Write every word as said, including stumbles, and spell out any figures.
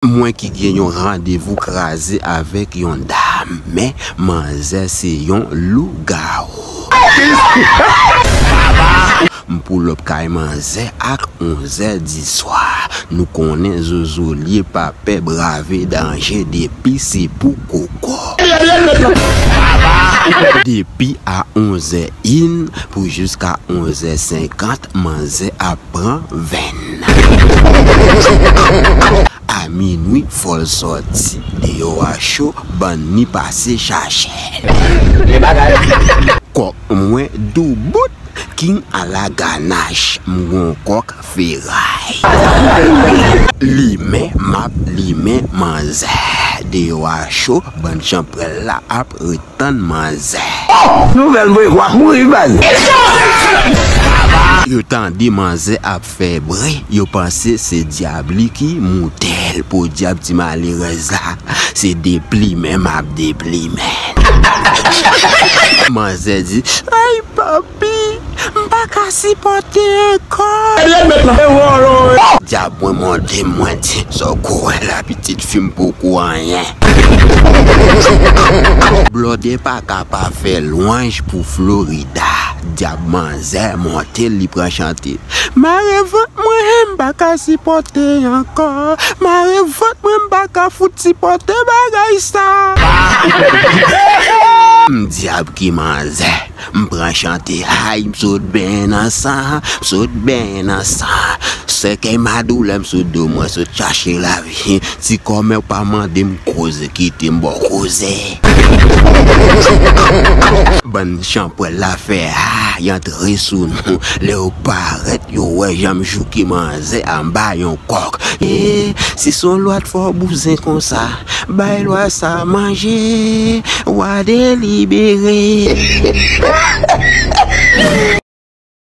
Mwen ki gen yon randevou kraze avèk yon dam, men manzè se yon lougawou. M pull up kay manzè ak onzè di swa. Nou konnen Zozolye pa pè brave danje depi se pou koko. Depi a onzè in pou jiska onzè senkant, manzè ap pran venn. A minwi, fò l sòti, deyò a cho, bann ni pase chache. Kòk mwen doubout, king a la ganach, m gon kòk feray. Limen, m ap limen manzè. Deyò a cho, bann chanpwèl la ap ret tann manzè. Nouvèl mwen, w ap mouri, baz. Yo tande manzè ap fè bri, yo panse se dyab li ki moute l. Podyab ti malerèz la, se deplimen m ap deplimen. Manzè di, ay papi, m pa ka sipòte ankò. Dyab mwen monte, mwen di, sa w kouri la, pitit fi m poko anyen. Blòdè pa ka pa fè lwanj pou Florida. Dyab manzè monte, li pran chante. Mare vant mwen, m pa ka sipòte ankò. Mare vant mwen, m pa ka fout sipòte bagay sa. M dyab ki manzè. M pran chante, ay, m sot benyen nan san, m sot benyen nan san. Sèkèy madoulè, m sot do mwen, sot chache lavi. Ti kòmè w pa mande m koze, kite m ba w koze. Bann chanpwèl la fè, a, y antre sou nou. Lè yo parèt, yo wè jan m jouke manzè anba yon kòk. E, si se yon lwa t fè w bouzen konsa, bay lwa sa manje, w a delibere.